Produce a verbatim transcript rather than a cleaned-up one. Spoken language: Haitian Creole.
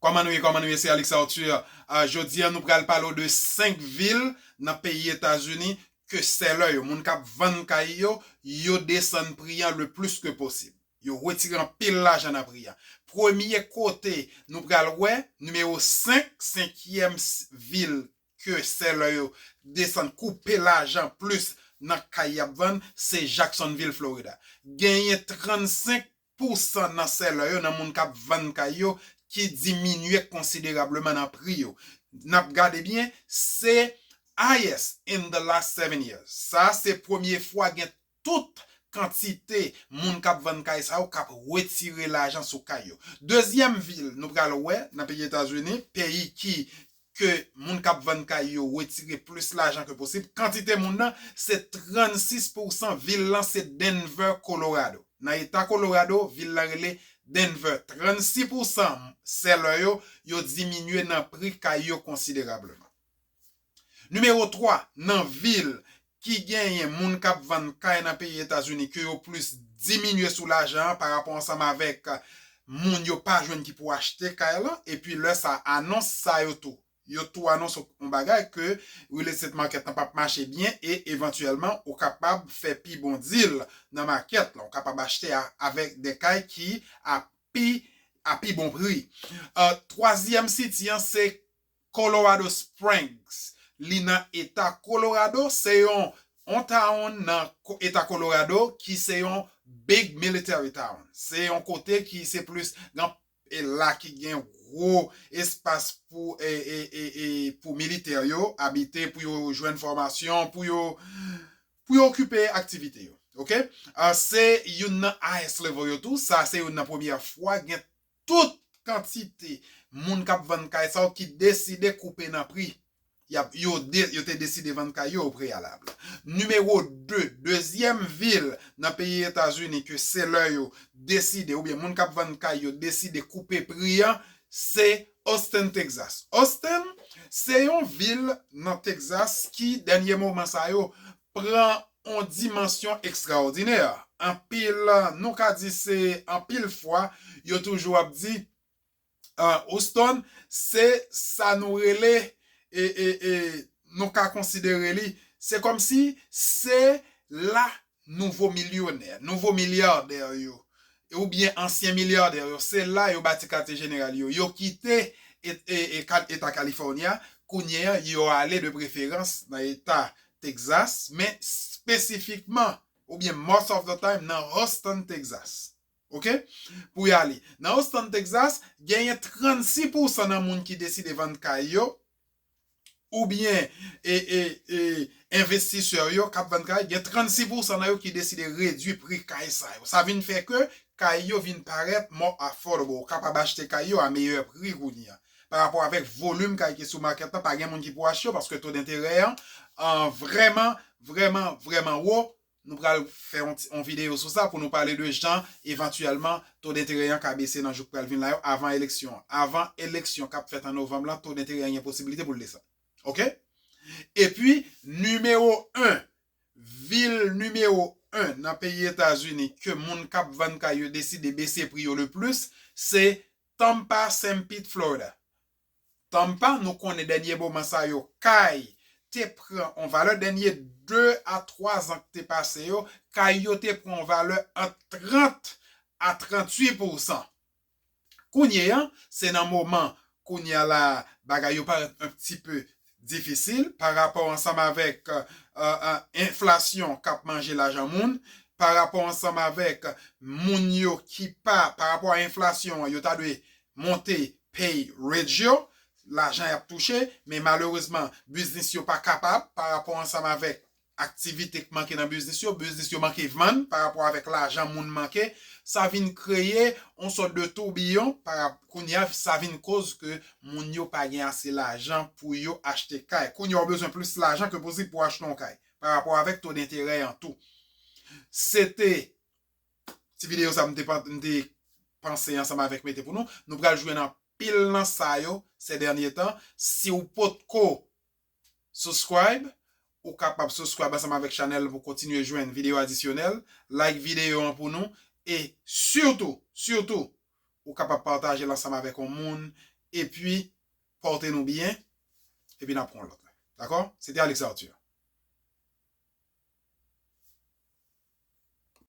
Kòman nou ye, kòman nou ye, se Alex Arthur. Ah, jodi a, nou pral pale w de senk vil nan peyi Etazini ke sèlè yo, moun k ap vann kay yo, yo desann pri an le plis ke posib. Yo retire anpil lajan nan pri an. Premye kote nou pral wè, nimewo senk, senkyèm s- vil ke sèlè yo desann, koupe lajan plis nan kay y ap vann, se Jacksonville, Florida. Genyen trannsenk pousan nan sèlè yo, nan moun k ap vann kay yo, ki diminye konsiderableman nan pri yo. N ap gade byen, se highest in the last seven years. Sa se premye fwa gen tout kantite moun k ap vann kay sa yo k ap retire lajan sou kay yo. Dezyèm vil nou pral wè nan peyi Etazini, peyi ki ke moun k ap vann kay yo retire plis lajan ke posib. Kantite moun nan, se trannsis pousan. Vil lan se Denver, Colorado. Nan eta Colorado, vil lan rele Denver. Trannsis pousan sèlè yo, yo diminye nan pri kay yo konsiderableman. Nimewo twa, nan vil ki genyen moun k ap vann kay nan peyi Etazini ke yo plis diminye sou lajan an pa rapò ansanm avèk moun yo pa jwenn ki pou achte kay lan, epi lè sa anons sa yo tou. Yo tou anonse yon bagay ke real estate market lan p ap mache byen e evantyèlman ou kapab fè pi bon deal nan market lan. Ou kapab achte a, avèk de kay ki a pi, a pi bon pri. Uh, twazyèm city an se Colorado Springs. Li nan eta Colorado, se yon, yon town nan eta Colorado ki se yon big military town. Se yon kote ki se plis gen e la ki gen gwo espas pou e, e, e, e, pou militè yo abite, pou yo jwenn fòmasyon, pou yo pou yo okipe aktivite yo. Ok? Uh, se youn nan highest level yo tou. Sa se youn nan premyè fwa gen tout kantite moun k ap vann kay sa yo ki deside koupe nan pri y ap, yo, de, yo te deside vann kay yo o preyalab. Nimewo de, dezyèm vil nan peyi Etazini ke sèlè yo deside, oubyen moun k ap vann kay yo deside koupe pri an, se Austin, Texas. Austin, se yon vil nan Texas ki, dènye moman sa yo, pran yon dimansyon ekstraòdinè. Anpil, nou ka di se anpil fwa, yo toujou ap di, uh, Houston, se sa nou rele, e, e, e, nou ka konsidere li, se kòmsi se la nouvo milyonè, nouvo milyadè yo, oubyen ansyen milyadè yo, se la yo bati katye jeneral yo. Yo kite et, e, e, kat, eta Kalifòni a, kounye a, yo ale de preferans nan eta Texas, men espesifikman, oubyen most of the time, nan Houston, Texas. Ok? Pou y ale. Nan Houston, Texas, genyen trannsis pousan nan moun ki deside vann kay yo, oubyen e, e, e, envestisè yo k ap vann kay, gen trannsis pousan nan yo ki deside redui pri kay sa yo. Sa vin fè ke kay yo vin parèt more affordable. Ou kapab achte kay yo a meyè pri kounye a. Pa rapò avèk volim kay ki sou makèt la, pa gen moun ki pou achte yo paske to denterè an, an vrèman, vrèman, vrèman wo. Nou pral fè yon, ti- yon videyo sou sa pou nou pale de jan evantyèlman to denterè an ka bese nan jou k pral vin la yo avan eleksyon an. Avan eleksyon k ap fèt an novanm lan, to denterè an gen posibilite pou l desann. Ok? Epi, nimewo en, vil nimewo en nan peyi Etazini ke moun k ap vann kay yo deside bese pri yo le plis, se Tampa, Saint Pete, Florida. Tampa, nou konnen dènye moman sa yo, kay te pran yon valè, dènye de a twa zan ki te pase yo, kay yo te pran yon valè ant trant a tranntuit pousan. Kounye a, se nan moman kounye a la, bagay yo parèt un petit peu difisil pa rapò ansanm avèk, euh, euh, enflasyon k ap manje lajan moun, pa rapò ansanm avèk moun yo ki pa, pa rapò a enflasyon an, yo ta dwe monte pay wage yo, lajan y ap touche, men malerezman, biznis yo pa kapab pa rapò ansanm avèk aktivite k manke nan biznis yo, biznis yo manke vann pa rapò avèk lajan moun manke, sa vin kreye yon sòt de toubiyon, pa rap-, kounye a, sa vin koz ke moun yo pa gen ase lajan pou yo achte kay. Kounye a, ou bezwen plis lajan ke posib pou achte yon kay, pa rapò avèk to denterè an tou. Se te ti videyo sa m te, pan- m te panse ansanm avèk mete pou nou. Nou pral jwenn anpil nan sa yo se dènye tan. Si w potko subscribe, ou kapab subscribe ansanm avèk chanèl pou kontinye jwenn videyo adisyonèl. Like videyo an pou nou. E sitou, sitou, ou kapab pataje l ansanm avèk yon moun epi pòte nou byen, epi n ap pran lòt. Dakò? Se te Alex Arthur.